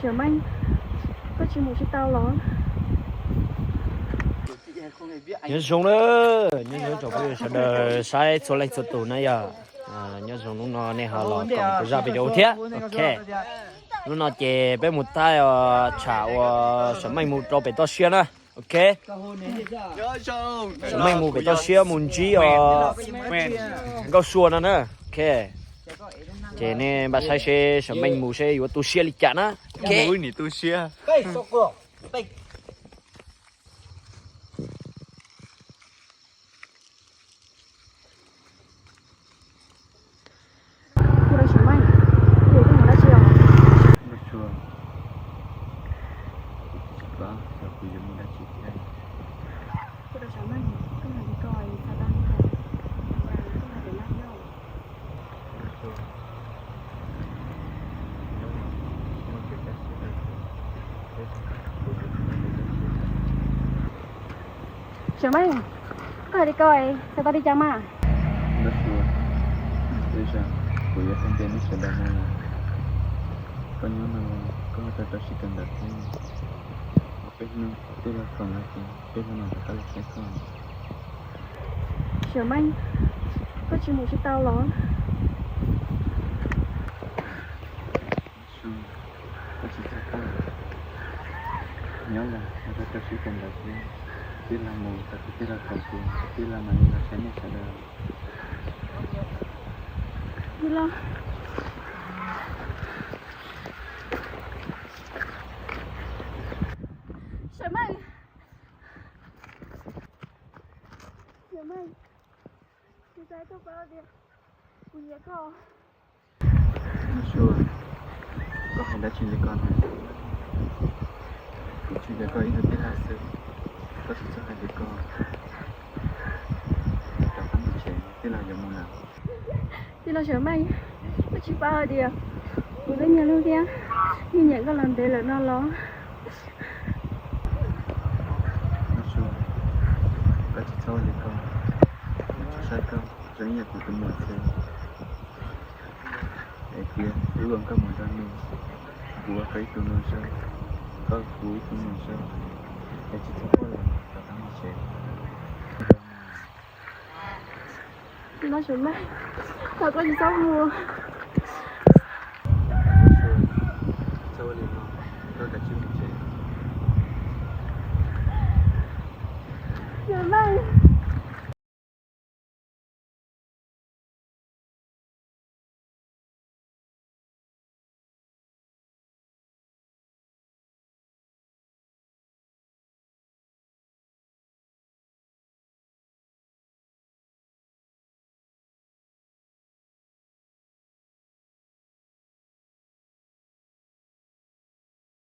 Sawm Meej, koj tsis mus tsis tau los? Nyob zoo na, nyob zoo rau phooj ywg sawv daws saib txhua leej txhua tus na yog. Nyob zoo hnub no nej ho los koom kuv zaj video thiab. Ok, hnub no ces peb mus thaij tsham uas Sawm Meej mus rau pem toj siab na. Ok, Sawm Meej mus pem toj siab mus ntsib os Nkauj Sua no na. Ok, ces nej npaj saib seb Sawm Meej mus seb yuav tu siab li cas na. Ok, mus wb nim tu siab. Kuv rau Sawm Meej, kuv twb mus dab tsi os? Nkauj Sua, kuv tsis paub xyov kuv yuav mus dab tsi thiab. Kuv rau Sawm Meej, koj hais li ko xav tau li cas? Koj hais tias no yog. Sawm Meej, koj hais li ko xav tau li cas mas? Nkauj Sua, tej zaum kuv yuav tau ntiab nej sawv daws mus lawm. Koj nyob no koj ho tau rau siab kawm ntawv thiab. Peb hnub twb los koom no ces peb hnub no rov qab los saib koj. Sawm Meej, koj tsis mus tsis tau los? Su, koj tsis txhob quaj. Nyob los ho tau rau siab kawm ntawv thiab. Twb los mus tau, twb los koom ces twb los mam li los saib nej sawv daws. Sawm Meej, Sawm Meej, kuv xav koj paub tias kuv nyiam koj. Nkauj Sua, koj hais dab tsi li ko na? Kuv tsuas yog koj ib tug tij laug xwb, koj tsis txhob hais li ko. Rov qab mus tsev, tij laug yuav mus lawm. Tij laug Sawm Meej, koj tsis paub hais tias kuv twb nyiam lub thiab, nyiam nyiam koj los ntev lawm no los? Nkauj Sua, koj tsis txhob ua li ko, kuv tsis saib koj zoo ib yam kuv tus muam xwb. Es tias wb ua nkauj mus nrog me, kuv ua koj ib tug nuj zoo, koj kuv ib tug nuj zoo, es tsis txhob quaj lawm, rov qab mus tsev. Tij laug Sawm Meej, thov koj tsis txhob mus.